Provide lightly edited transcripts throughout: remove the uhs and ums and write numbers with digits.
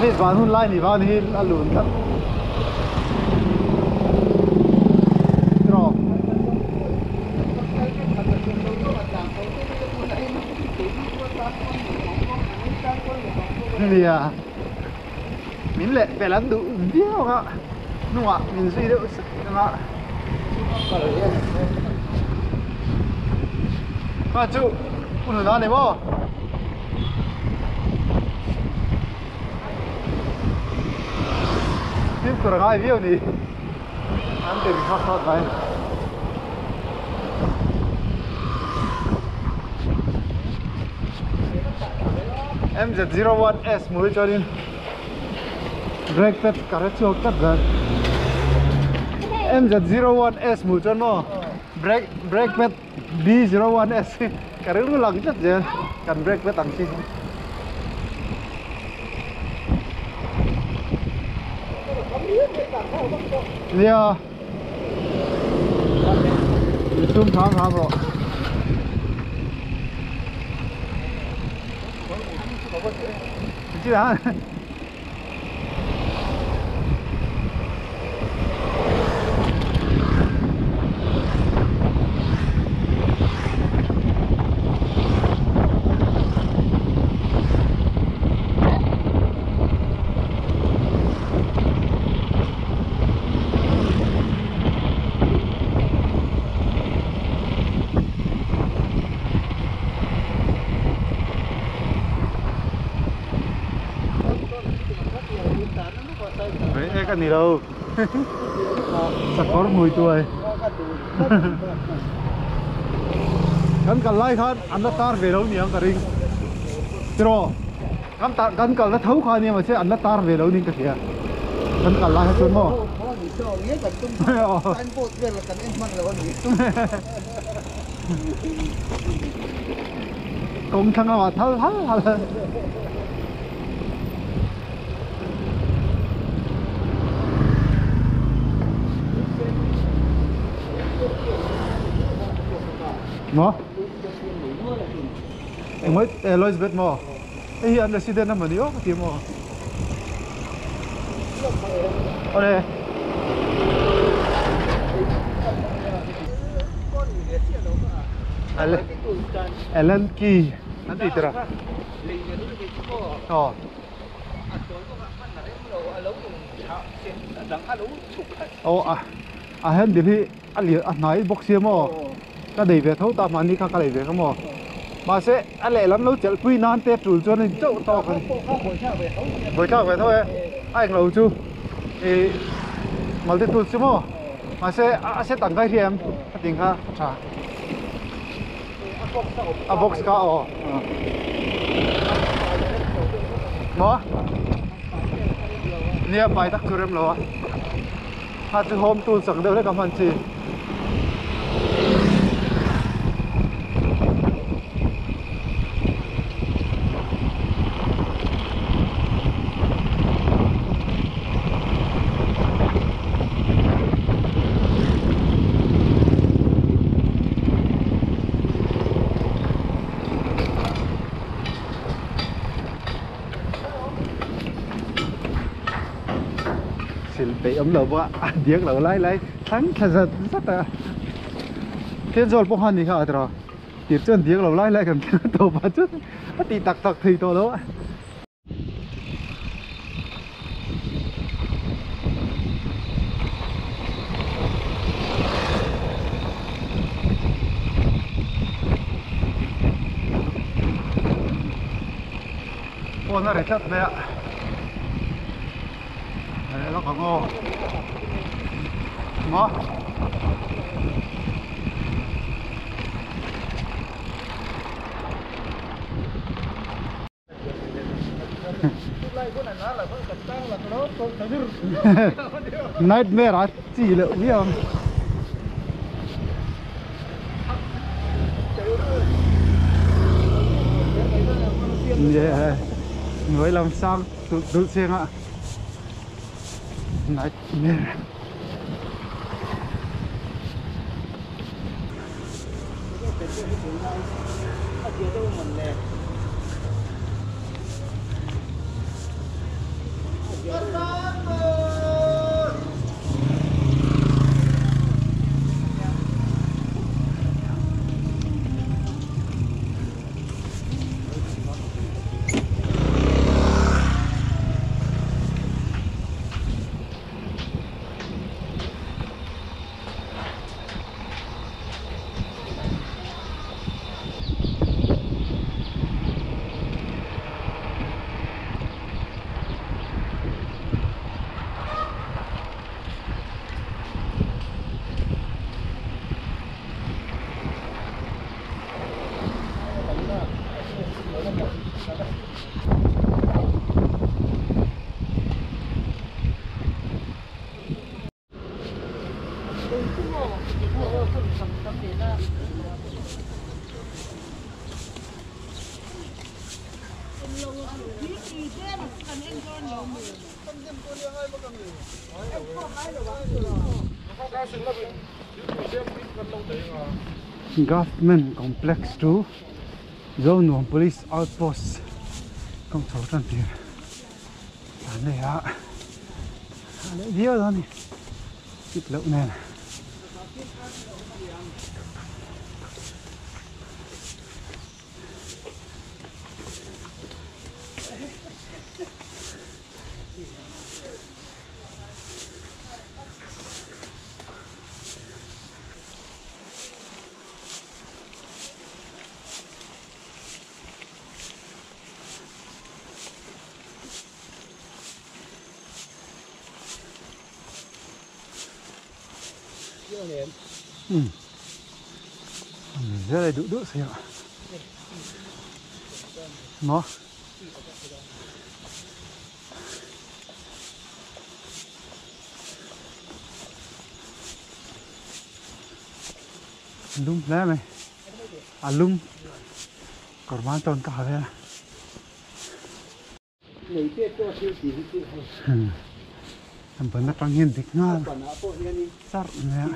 Tarmit van hun lai ni van hi a lun tlat. Tiraw. Nia. Min leh pel an duh viau ang a, hnungah min zui deuh sek ang a. Kha chu u nuna ni maw? Fimkhur a ngai viau ni. An ti ri hawk hawk mai. MZ01S hmuh hi chuanin brake pad ka hre chhuak tlat zel. MZ01S hmuh chuan maw brake brake pad B01S hi ka rilru lang tlat zel kan brake pad ang chi hi. Nia sum thang thang rawh. Ek a ni lo sakawr hmui tuai kan kal lai khan an la tar ve lo niang ka ring tiraw kan tar kan kal na tho kha ania mahse an la tar ve lo niin ka hria kan kal lai kha chuan maw kawng thlang lamah thal hal hal Maw? Engmai Elizabeth maw? Hei hi an resident a mawni aw ka ti maw? Awle. Ellen Key an tih tir a. Aw. Aw a a handle hi a lian a hnai bawk sia maw ka nei ve tho ta mahni kha ka lei ve kha maw mahse a lehlam lo chelh pui nan te tul chuan a in chauh tawk a ni buaithlak ve tho e a englo chu ih multi tools chu maw mahse a set ang kha i hria em a tih kha a tha. A box kha aw maw nia pai tak chu rem lo a kha chu home tools ang deuh hlek a hman chi. Sil peih awm lo bawk a, a diak lo lai lai thlang thla zat zat a, Thenzawl pawh khan ni kha a tawrh a, tir chuan diak lo lai lai kan thleng tawp a chuan a tih tak tak thei tawh lo a. Phone a ri tlat mai a leh lawk ang aw maw. Nightmare a chi leuh viau ang. Yeah. Hnuai lam sang dulh dulh chiang a nightmare. Government Complex to Zonuam Police Outpost kawng chho tan tir a nei a a leh viau dawn a ni kip loh nen. Zel duh duh sia maw. Lum hle mai a lum kawr ban tawn ka ha vel a. An ban atang hian dik nghal charh mai a.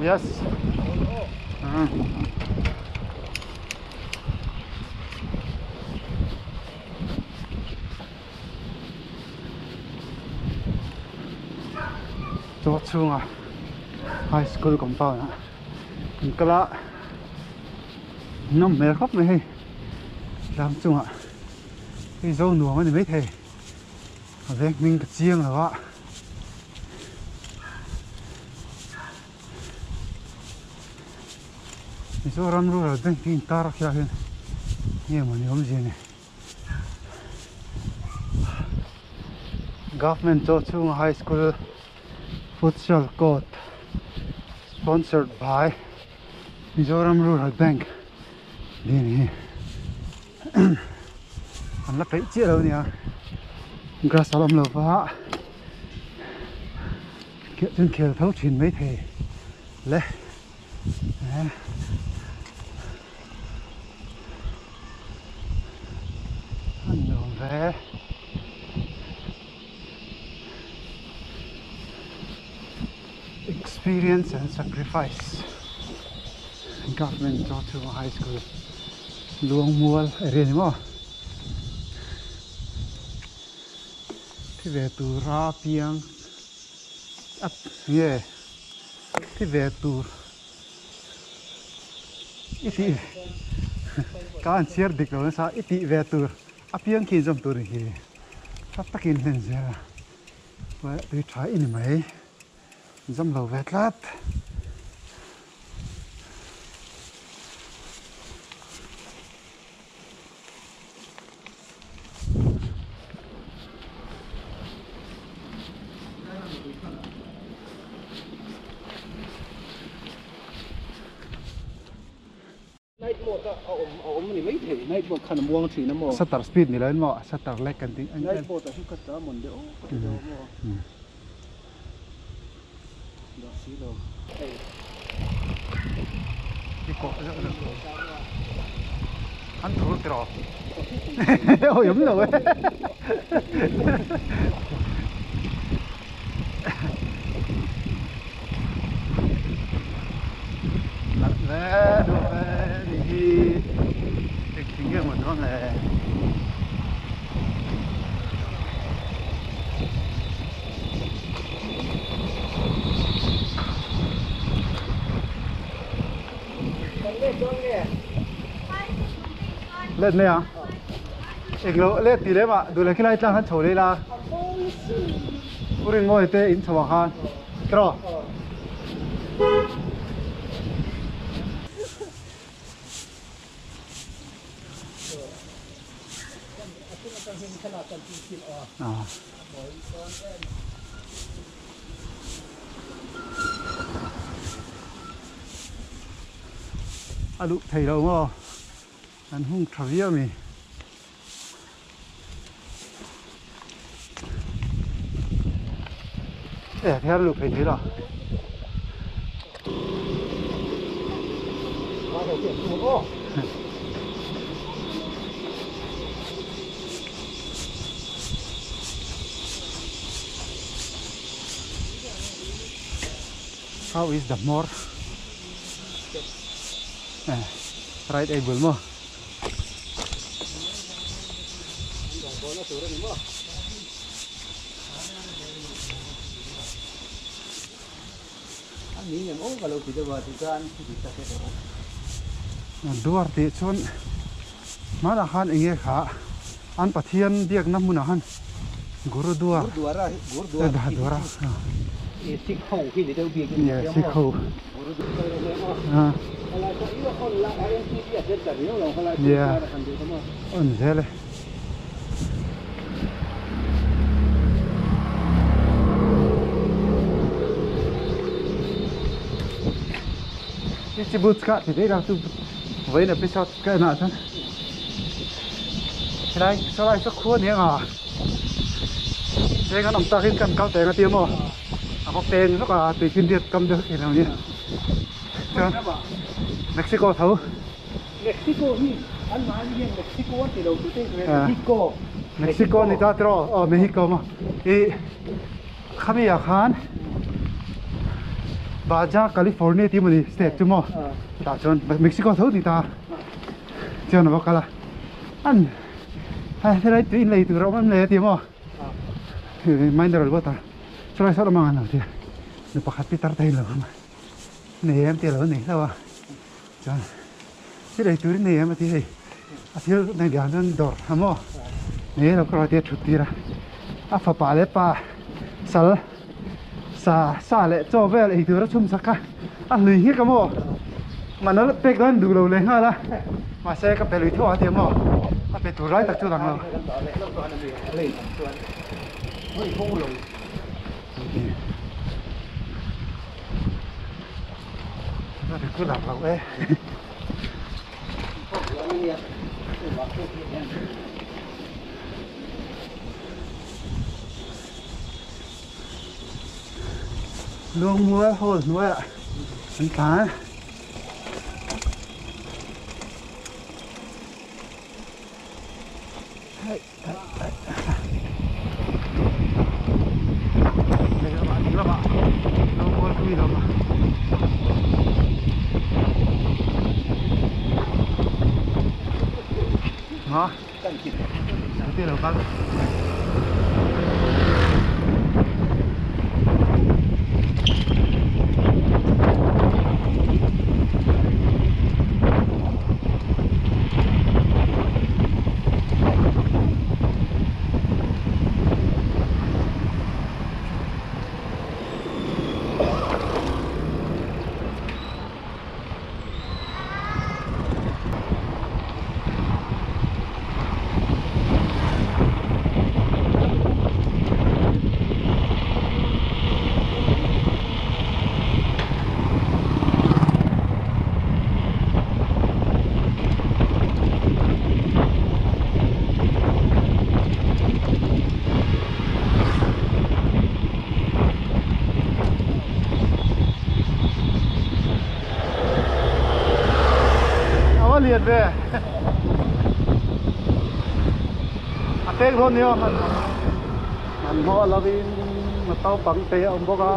Yes. Chaw chhunga high school compound ah an kal a nawm hmel khawp mai hei tlang chungah hei zo nuam a ni maithei a veng hming ka chiang lo a. Mizoram Rural Bank hi intar a khiah hian nge mawni awmzia ni. Government chaw chhunga High School Futsal Court sponsored by Mizoram Rural Bank tih a ni hi. An la peih chiah lo a nia grass a la awm lo va khiah chuan khel tho thin maithei le a nuam ve. Experience and sacrifice Government Chawchhunga High School Luangmual area ni maw. Thi ve tura piang a nge thi ve tur i tih ka an chhiar dik lo nasa i tih ve tur a piang khi inzawm tur hi tha takin hlen zel a tui tha i ni mai inzawm lo ve tlat. Night mode a awm a awm ni mai thei night mode khan a muang thin a maw. Shutter speed ni lo in maw shutter lag kan tih Night mode ah hi ka ta mawn deuh aw ka ti deuh a maw. Dah si lo. Hei. I kawh zeuh zeuh an thur tiraw awi awm lo e. Nalh ve duh ve ni hi eng thing nge maw dawn le. Let mai a englo let tih lem ah duh leh khilai tlang khan chho leh ila u Rinmawii te in chho ah khan tiraw. A luh thei lo maw an hung tha viau a ni. E thian a luh phei thei lo. How is the more right angle maw? Duar tih chuan hmanah khan eng nge kha an Pathian biakna hmunah khan Gurudwar Gurudwara Sikh ho on zel e. Ichi boots kha ti daih lo chu vawiin episode ka en ah chuan helai sawlai saw khua ania nga cheng an awm tak in kan kal teng a tia maw a va peng vek a tui chin riat kam deuh thei lo nia chuan Mexico tho. Mexico hi an mahni hian Mexico an ti lo tute Mexico Mexico ni ta tiraw aw Mexico maw ih khami ah khan Baja California tih mawni state chu maw tah chuan Mexico tho ni ta chuan a va kal a an helai tui in lei tur a awm em le a ti maw mineral water chulai sawt a mang an lo tia nu pakhat pi tar ta hi lo awm a nei em tih a lo nei hlauh a. Chuan thil ei turin nei em a ti hei a thil nei dan chuan dawr a maw nei lo ka rawh tia thut tir a a fapa leh pa sal sa sa leh chaw vel ei tur a chhum sak a a hlui nghek a maw man a pek dawn duh lo leh nghal a mahse ka pe lui tho a tia maw a pe tur lai tak chu lang lo. Luangmual hall hnuaiah an tlan. ve a pek dawn nia an hmawh lovin a naupang te a awm bawk a.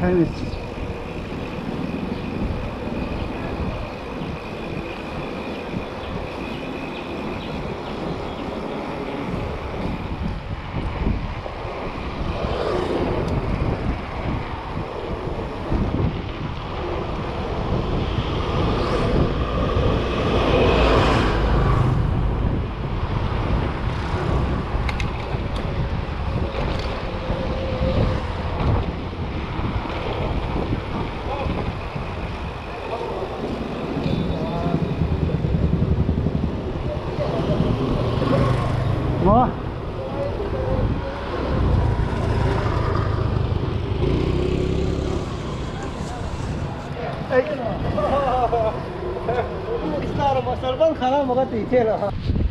Tennis. Mo. Star Salman Khan maga ti che la.